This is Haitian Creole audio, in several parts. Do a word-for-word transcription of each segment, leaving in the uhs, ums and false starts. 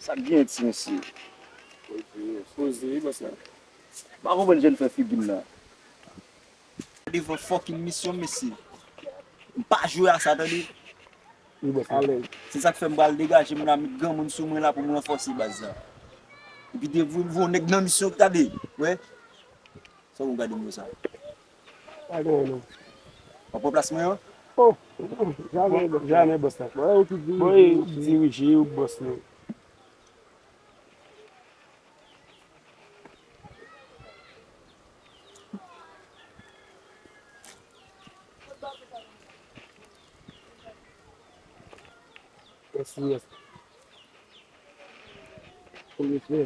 Sa k gen ti mesye? Poze, wi, bòs la. M pa konprann jan n fè figi m la. Devan fucking misyon, mesye. M pa jwe a sa, tande. Wi, bòs la. Alèz. Se sa k fè m pral degaje m la, met granmoun sou mwen la pou m ranfòse baz la. Epi te voye voye yon nèg nan misyon, gade, wè. Sa w gade m konsa? Pa gen anyen, non. W ap pran plas mwen an? Oh, jamè, bòs la. Jamè, bòs la. Bon, e ou ki dirije, dirije, ou bòs la. Mèsi, mèsi. Pou mesye.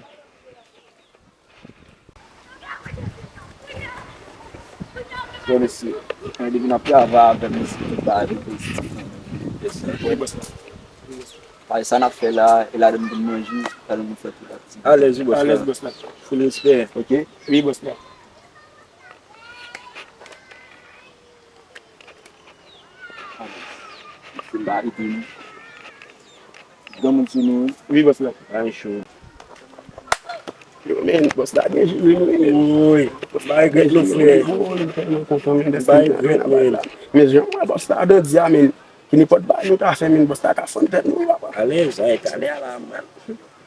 Bon, mesye, mwen depi n ap travay avè m, mesye, tout bagay vin pozitif. Mèsi. Paske sa n ap fè la, e ladan n vin manje, ladan n vin fè tout aktivite. Alèz, wi, bòs la. Alèz, bòs la. Full respè. Ok? Wi, bòs la. Se m pa arete nou. Granmoun sou nou, wi. Wi, bòs la. Ay, cho. Yo, men, bòs la gen jiri nou, wi, men. Wi, bòs la regrèt nou, frè. Wi, nou tèlman kontan, men, dèske nou nan bagay la. Men jan m wè bòs la dandi a, men, ki nenpòt bagay nou ta fè, men, bòs la ka fann tèt nou, wi, papa. Alèz, ay, talè a la, man.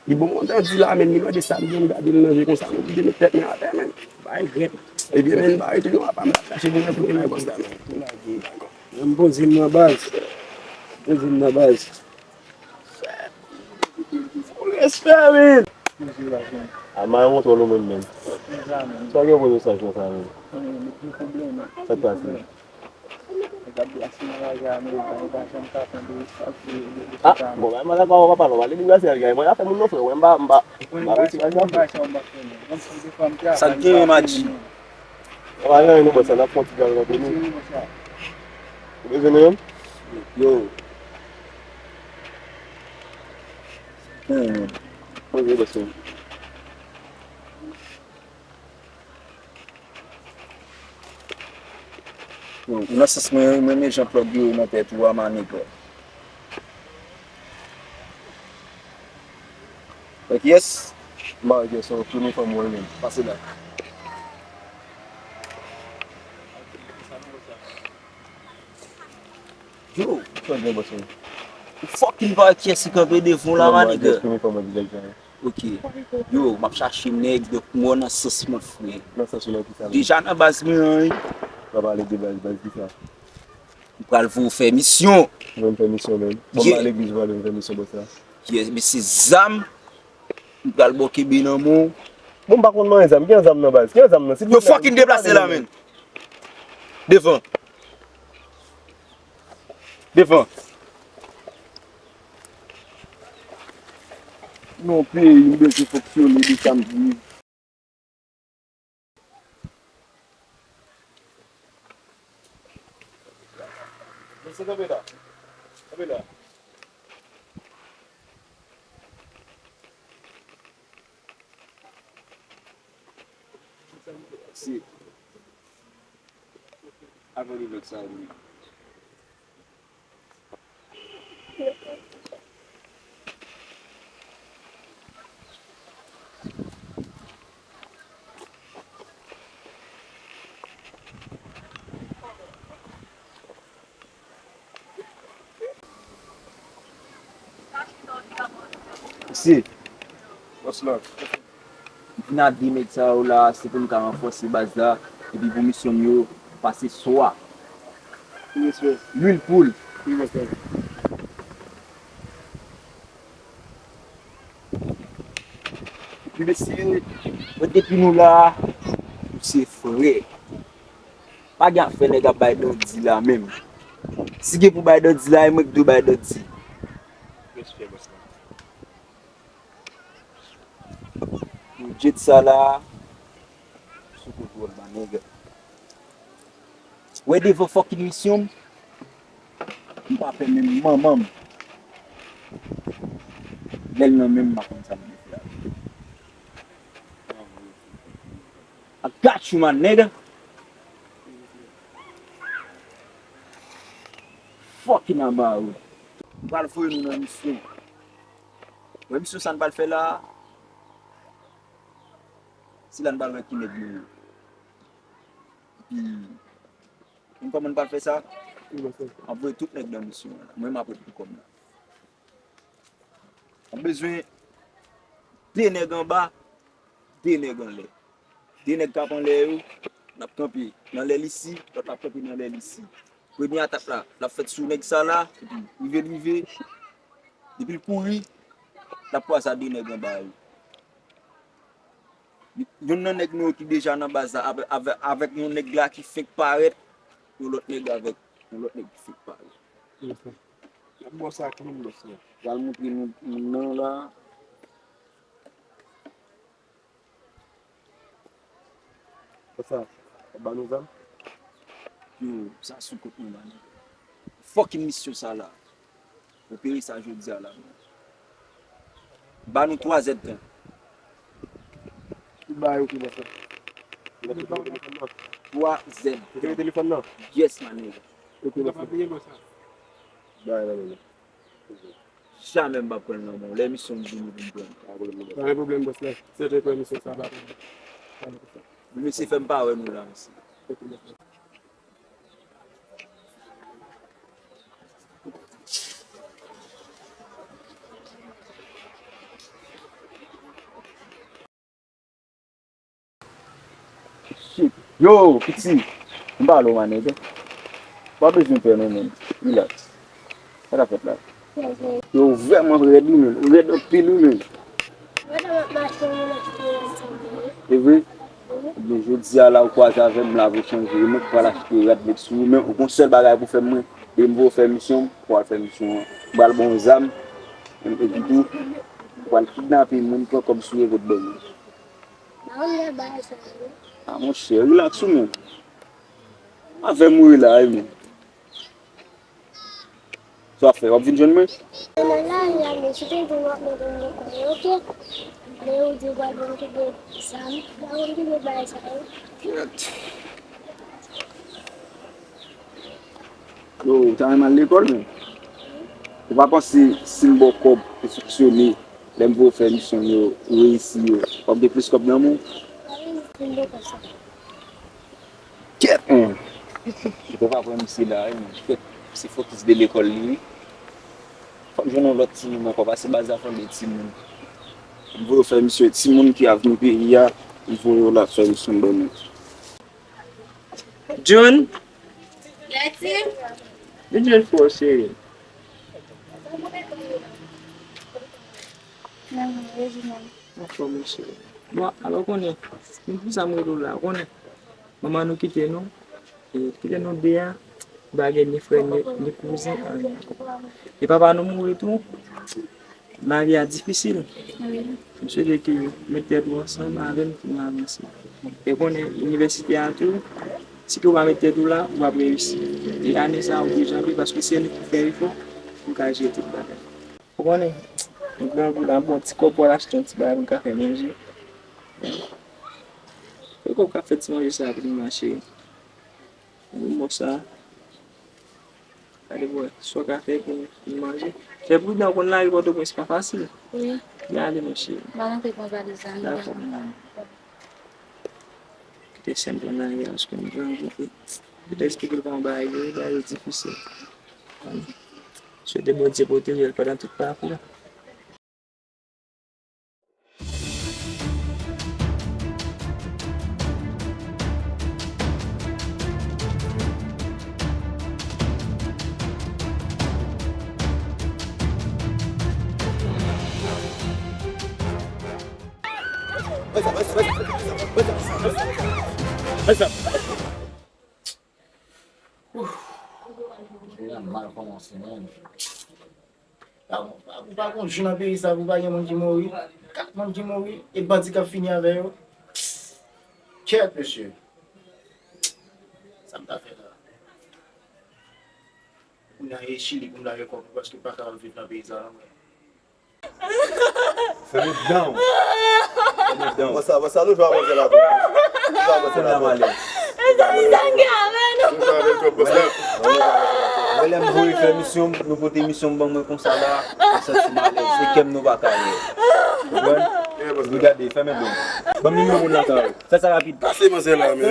Li bon, mwen dandi la, men, li mande sa, m di, m gade l nan je konsa, m oblije met tèt mwen atè, men. Bay grèt. Ebyen, men, m pa rete non, apa, m ap chache mwen pou mwen bòs la, men. Tou lage. Dakò. Men m poze m nan baz. M poze m nan baz. Respè, men. A, m a yon twò lou menm, men. Sa gen pou nou sa, sa, men. Sa k pase? Ah, bon, bay malak pa wè papa non, pale degrase al gay, mwen afè moun non frè, mwen m pa, m pa, m pa resi bay sa. Sa k gen, Madji? Mwen pa gen anyen non, bòs la, n ap fè yon ti gaz nan peyi. Ou bezwen nou menm? Yo. Hmm. Poze, bòs mwen. Yo, ou nan sans mwen, mwen renmen jan plòg yo nan tèt ou a, my nigga. Like, yes? M pa wè kiyès sa, ou tounen fanm ou renmen. Pase la. Yo. Sa gen, bòs mwen? Ou fucking pa wè kiyès ki kanpe devan w la, my nigga. Premye fwa mwen di nèg sa, wi. Ok. Yo, m ap chache nèg, donk, m wè w nan sans mwen, frè. Nan sans ou nan kisa, menm? Deja nan baz mwen an, wi. W ap pale de baz, baz kisa? M pral voye w fè misyon. Mwen m fè misyon, menm. Bon, m pa legliz, m pral fè misyon, bòs la. Yes, men se zam. M pral ba w kenbe nan men w. Bon, m pa konn manyen zam. Ki jan zam nan, baz? Ki jan zam nan? Silvouplè. Yo fucking deplase la, menm. Devan. Devan. Non, peyi, m bezwen fonksyone de sa m viv. Mesye, kanpe la. Kanpe la. Si. Avè li nèg sa yo menm. Mesye. What's up? M vin ak de nèg sa yo la, se pou m ka ranfòse baz la, epi pou misyon m yo pase swa. Lwil poul. Epi mesye, mwen depi nou la, nou se frè. Pa gen afè nèg ap bay dandi la menm. Si gen pou bay dandi la, e mwen ki dwe bay dandi. Respè, bòs la. Yo jet sa la. Sou kontwòl, my nigga. Wè devan fucking misyon m, m pa pè menm manman m. Lè l nan men m, m pa konn sa m dwe fè avè l. I got you, my nigga. Fucking about. M pral voye nou nan misyon. Wè misyon sa n pral fè la a, se la n pral wè ki nèg nou ye. Epi, ou konn kòman n pral fè sa? Wi, bòs la. N ap voye tout nèg nan misyon an la. Mwen, m ap ret pou kò m la. N ap bezwen de nèg anba, de nèg anlè. De nèg k ap anlè yo, l ap kanpe nan lèl isi, lòt la ap kanpe nan lèl isi. Premye atak la, l ap fèt sou nèg sa la, epi rive l rive, depi l kouri, l ap kwaze ak de nèg anba yo. Youn nan nèg nou yo ki deja nan baz la, avè-, avè-, avèk yon nèg la ki fenk parèt, yon lòt nèg avèk, yon lòt nèg ki fenk parèt. Ok. N ap ba w sa klin, bòs la. Pral montre nou moun nan la. Konsa, w ap ba nou zam? Yo, sa sou kont mwen, mannen. Fucking misyon sa la. Opere sa jodi a la, man. Ba nou twa zèdtan. Tout bagay ok, bòs la. Twa zèdtan. Ou te gen telefòn nan? Yes, mannen. Ok, bòs la. Bay la, mannen. Jamè m p ap pran l nan men w. Lè misyon m vini pou m pran l. Pa gen pwoblèm, bòs la. Sèten kwè misyon sa pa pran. Mesye, fè m pa wè nou la, mesye. Shit. Yo, piti. M pale w, mannen. Ou pa bezwen pè non, menm. Relax. Sa k ap fèt la? Yo, ou vrèman rèd, wi, menm. Ou rèd anpil, wi, menm. E vre? Ebyen, jodi a la, ou kwaze avè m, lavi w chanje. E mwen ki pral achte rad met sou ou, men ou gon sèl bagay pou fè mwen. Depi m voye w fè misyon, ou pral fè misyon an. M pral ba w zam. Epi tou, ou pral kidnape moun, pran kòb sou yo, pot ban mwen. Pa konn fè bagay sa yo. Ah, monchè, relax ou menm. Afè mouri la, wi, men. Sa w ap fè? W ap vin jwenn mwen? Nan lari a, men, si te di w ap mete m lekòl, ok? Men ou di w pral ban m tout de zam, pa konn ki de bagay sa yo. Kèt. Yo, ou ta renmen al lekòl, men. Ou pa panse si m ba w kòb pou fonksyone, lè m voye w fè misyon yo, ou reyisi yo, w ap gen plis kòb nan men w? Kèt, men. Ou pa pran misye la, wi, men. Kèt, se fokis de lekòl li, wi. Fòk jwenn yon lòt timoun ankò, pase baz la fòk de timoun. M voye w fè misyon, timoun ki avni peyi a, m voye w la fè misyon ban nou. John? Vin jwenn frè w, cheri. Anfòm, cheri. Bon, alò, konnen, se pou sa m rele w la, konnen. Manman nou kite nou, e, kite nou de a, nou pa gen ni frè, ni, ni kouzen, anyen ankò. E papa nou mouri tou. Lavi a difisil. Wi. M swete ke w met tèt ou ansanm avè m pou nou avanse. E konnen inivèsite a tou, si ke w pa met tèt ou la, ou p ap reyisi. E ane sa a, ou deja pè paske se nou ki fè efò pou n ka jere tout bagay. Ou konnen, m grangou la, m pran ti kòb pou al achte yon ti bagay pou n ka fè manje. E kòb k ap fè ti manje sa a pou nou mache. Bon, sa. Gade pou wè, sa w ka fè pou, pou manje. Fè pridan, ou konn lari Pòtoprens pa fasil. Wi. Byen ale, monchè. M pa rantre pran valiz la, non. Dakò, m ale. Kite sè m pran lari a, paske m grangou. Kite eksplike l kòman bagay yo ye, bagay yo difisil. Swete Bondye pwoteje l pandan tout pakou la. Ou pa gon jou nan peyi sa pou pa gen moun ki mouri. Kat moun ki mouri, e bandi k ap fini avè yo. Kèt, mesye. Sa m ta fè la? Kounye a e Chili pou m lage kò m, paske m pa kapab viv nan peyi sa non, mwen. Fèmen dan w. Fèmen dan w. Wè sa, wè sa, nou jwe a manzè la tou. Nou jwe a manzè la tou. Mezanmi, sa k gen avè nou? Nou jwe avè l twòp, bòs la. Lè m voye fè misyon m, nou pote misyon m ban mwen konsa la, m santi m alèz. E kè m nou pa ka wè. Konprann? Epi gade, fèmen don. Ban m nimewo moun nan kay. Fè sa rapid. Pase manzè la, men.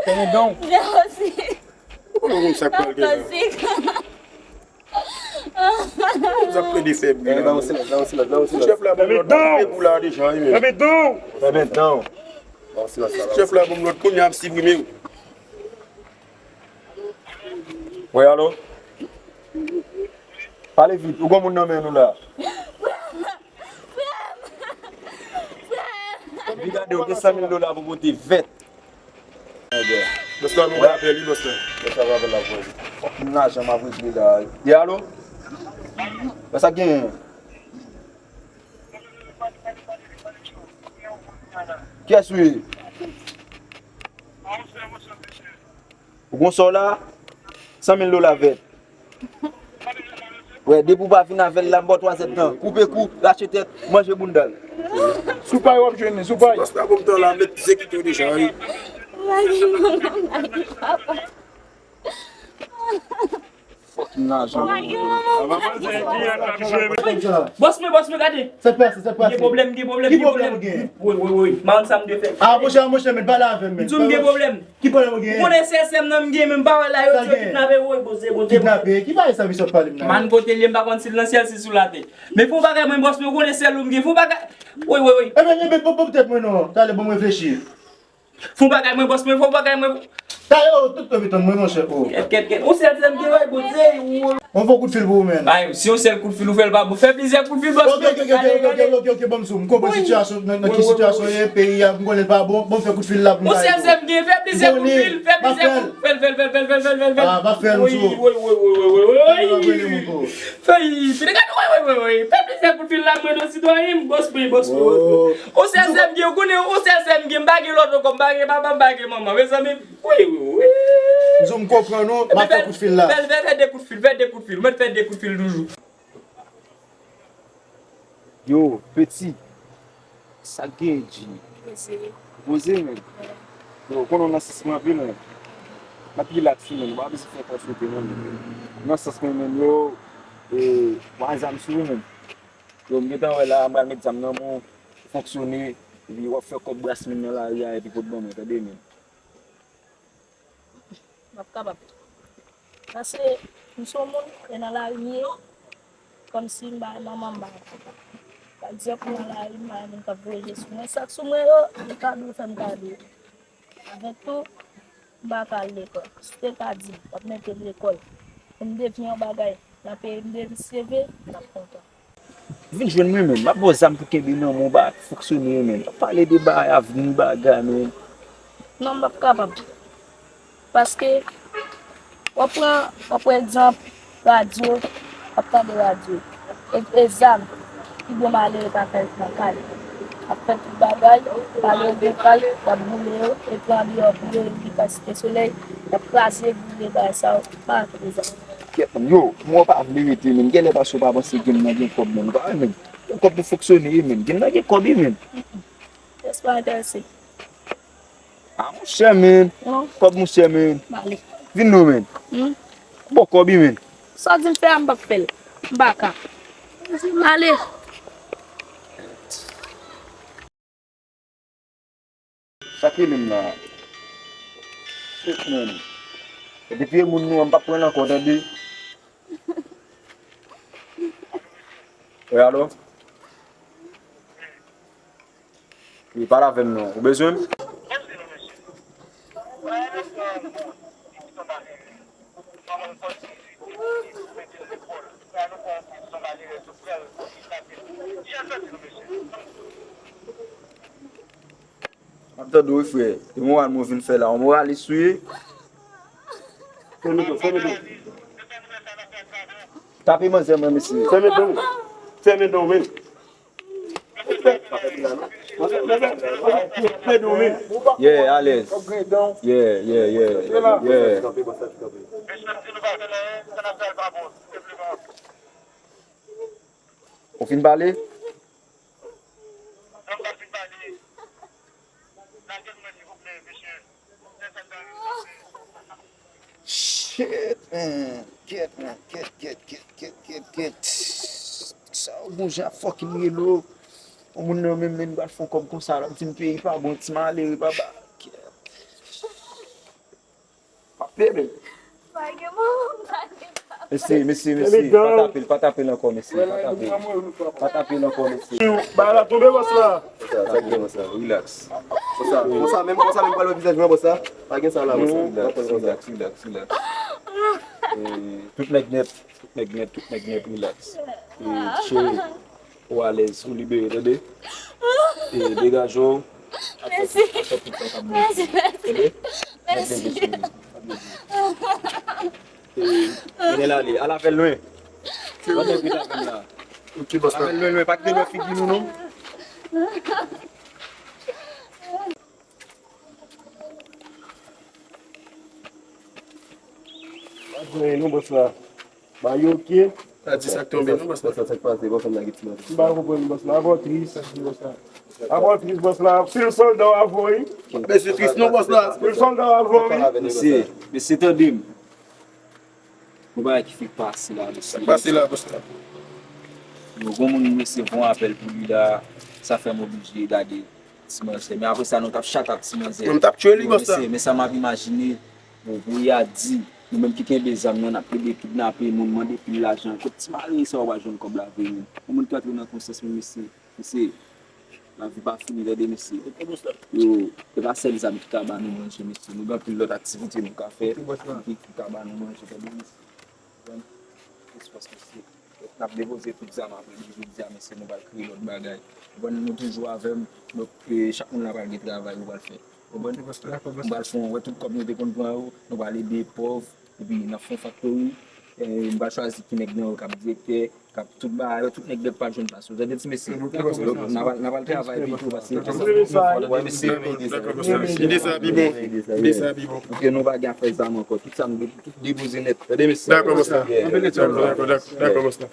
Fèmen don. Ou pa konn sa k pral gen la. Sa plede fè bri la. Nan silans, nan silans, nan silans. Chèf la ban m lòd pou la deja, wi, men. Fèmen don. Fèmen don. Chèf la ban m lòd kounye a, m siprime w. Wi, alo? Pale vit, ou gon moun nan men nou la. Epi gade, ou gen san mil dola pou pote vèt. Bòs la, nou rapèl li, bòs la. Bòs la, rapèl la, bòs. Fòk m lajan m ap regle la. Wi, alo? Bòs la genyen. Kiyès ou ye? Ou gon sa w la? San mil dola vèt. Wè, depi w pa vin avè l la, m ba w twa zèdtan. Koupe kou, rache tèt, manje bounda l. Sou pay w ap jwenn li, sou pay. Bòs la, bon, m t la, m egzekite w deja, wi. Fucking lajan. Bòs mwen, bòs mwen, gade. Sa k pase, sa k pase? Gen pwoblèm, gen pwoblèm, gen pwoblèm. Ki pwoblèm ou gen? Wi, wi, wi. Madanm sa m dwe fè. Ah, monchè, monchè, men pale avè m, men. M di w m gen pwoblèm. Ki pwoblèm ou gen? Ou konnen sèl sè m nan m gen, men m pa wè l la, yo di yo kidnape, woy, Bondye, Bondye. Kidnape? Ki bagay sa misye ap pale m nan? Man, kote l ye, m pa konn si l nan syèl, si l sou latè. Men fè yon bagay mwen, bòs mwen, ou konnen sèl ou m gen, fè yon bagay. Woy, woy, woy. Ebyen, ebyen, bon, bon, tèt mwen non, talè ban m reflechi. Fè yon bagay mwen, bòs mwen, fè yon bagay mwen. Talè, oh, tout pèp tann mwen, monchè, oh. Kèt, kèt, kèt. Yon sèl sè m gen, woy, Bondye, woy. Yon fo kout fil pou ou menm. Ay, si yon sèl kout fil ou fè l pa bon. Fè plizyè kout fil, bòs. Ok, ok, ok, ok, ok, ok, ok, ban m sou. M konprann sitiyasyon, nan, nan ki sitiyasyon ye, peyi a, m konnen l pa bon. Ban m fè kout fil la pou m ba yo. Yon sèl sè m gen, fè plizyè kout fil, fè plizyè kout fil. Fè l, fè l, fè l, fè l, fè l, fè l, fè l. Ah, pa fè l, m sou. Wi, wi, wi. Fè, fè, gade, wi, wi, wi, wi. Fè plizyè kout fil la, mwen non, sitwayen, m, bòs mwen, bòs mwen, bòs mwen. Yon sèl sè m gen, ou konnen, yon sèl sè m gen, m pa gen lòt ankò, m pa gen papa, m pa gen manman. Mezanmi, wi, wi, wi. M di w m konprann ou, m ap fè kout fil la. Fè, fè, fè de kout fil, fè de kout fil, mwen fè de kout fil toujou. Yo, peti, sa k genyen, G? Poze. Poze, men. Yo, konnen w nan sans mwen anpil, men. M ap rilaks wi, men. Ou pa bezwen fè kò sote, non, men. Nan sans mwen, men, yo, e, w a zam sou ou, men. Yo, m gentan wè la, m pral met zam nan men w, fonksyone, epi w ap fè kòb bras moun nan lari a, epi pot ban mwen, tande, men. M ap kapab. Paske m se yon moun, e nan lari m ye, kòmsi m pa manman, m pa papa. Pa egzanp, m nan lari, m pa gen moun k ap voye je sou mwen. Sa k sou mwen yo, m kado, fè m kado. Avèk tou, m pa ka al lekòl. Si w te ka di m, w ap mete m lekòl, pou m devyen yon bagay nan peyi m, depi m seve, m ap kontan. Vin jwenn mwen, menn. M ap ba w zam pou kenbe nan men w, ba fonksyone, menn. Pa pale de bagay avni, bagay, menn. Non, m p ap kapab. Paske, w ap pran, w ap pran egzanp, radyo, w ap tande radyo. E, e zam, pi gwo malere ka fè nan kay. Ap fè tout bagay, malere gen kay, y ap boule yo, e pran deyò boule, epi kantite solèy, y ap kraze, boule, bagay sa yo, pa antre zam. Kèt, menn, yo, mwen w pa vle rete, menn. Genlè paske w pa panse game nan gen kòb, menn. Ou pa wè, menn. Gen kòb pou fonksyone, menn. Game nan gen kòb, wi, menn. Pyès pa enterese. Ah, monchè, menn. Non. Kòb, monchè, menn. M ale. Vin non, menn. Hmm? Bon, kòb, wi, menn. Sa w di m fè a, m p ap fè l. M pa ka. M ale. Sa k rele m la? Shit, man. Depi e moun nou an, m p ap pran l ankò, tande. Wi, alo? Wi, pale avè m non. Ou bezwen m? M ap tande w wi, frè. E moral mwen vin fè la. Yon moralis ou ye? Fèmen don, fèmen don. Tape manzè mwen, mesye. Fèmen don. Fèmen don, men. Fèmen don, men. Yeah, alèz. Yeah, yeah, yeah. Yeah. Ou fin pale? Shit, man. Kèt, man, kèt, kèt, kèt, kèt, kèt, kèt. Sa yo gon jan ap fucking rele w. Yon moun nan menm, menm pral fè yon kòb konsa, l ap di m peyi pa bon, ti malere papa. Kèt. Pa peye, men. Pa gen moun, pa gen pa. Mesye, mesye, mesye, pa tape l, pa tape l ankò, mesye, pa tape l. Pa tape l ankò, mesye. Bagay la tonbe, bòs la. Sa, sa ki bòs la, relax. Konsa, konsa menm, konsa menm pral wè vizaj mwen, bòs la. Pa gen sa la, bòs la. Relax, relax, relax, relax. Eh, tout nèg nèt, tout nèg nèt, tout nèg nèt, relax. Eh, cheri, ou alèz, ou libere, tande? Eh, degaje w. Mèsi. Mèsi, mèsi. Tande? Mèsi. Eh, men l ale, al avè l lwen. Pandan w ret avè l la. Ok, bòs la. Al avè l lwen, lwen, pa kite l wè figi nou, non. Pa di anyen non, bòs la. Ba yo, ok. Sa di sa k tonbe non, bòs la. Bòs la, sa k pase, bòs la, nèg ti manje. M pa konprann, bòs la. Avè w tris, bòs la. Avè w tris, bòs la. Pil sòlda w avè w, wi. Mesye tris non, bòs la. Pil sòlda w avè w, wi. Mesye, mesye, tande m. Yon bagay ki fèk pase la, mesye. Pase la, bòs la. Yon gwo moun, mesye, voye apèl pou li la. Sa fè m oblije gade ti manzè. Men apre sa, nou t ap chak ak ti manzè. Nou t ap tchwe li, bòs la. Mesye, men sa m ap imajine, bon, pou y a di, nou menm ki kenbe zam nan, n ap plede kidnape moun, mande pil lajan. Kot ti malere sa yo pral jwenn kòb la vre, menm? Yon moun ki antre nan konsyans mwen, mesye, mesye, lavi pa fini, tande, mesye. Yo, se pa sèl zam ki ka ba nou manje, mesye. Nou gen anpil lòt aktivite nou ka fè, ki, ki ka ba nou manje, tande, mesye. Konprann? Jis paske se, n ap depoze tout zam apre, men jodi a, mesye, nou pral kreye lòt bagay. Konprann? Nou toujou avè m, donk, eh, chak moun la pral gen travay ou pral fè. Konprann? Dakò, bòs la. M pral fè yon, wè tout kòb nou te konn pran yo, nou pral ede pòv, epi n ap fè yon faktori, eh, m pral chwazi ki nèg nan yo k ap direktè, k ap tout bagay yo, tout nèg nèt pral jwenn plas yo. Tande ti mesye. Ok, bòs la. Donk, n a pral, n a pral travay pito, paske... Dakò, bòs la. Wè, mesye. Dakò, bòs la. Lide sa pi bon. Lide sa pi bon. Pou ke nou pa gen afè zam ankò. Tout sa nou tout depoze nèt. Tande, mesye. Dakò, bòs la. Yeah. Dakò, dakò, dakò, bòs la.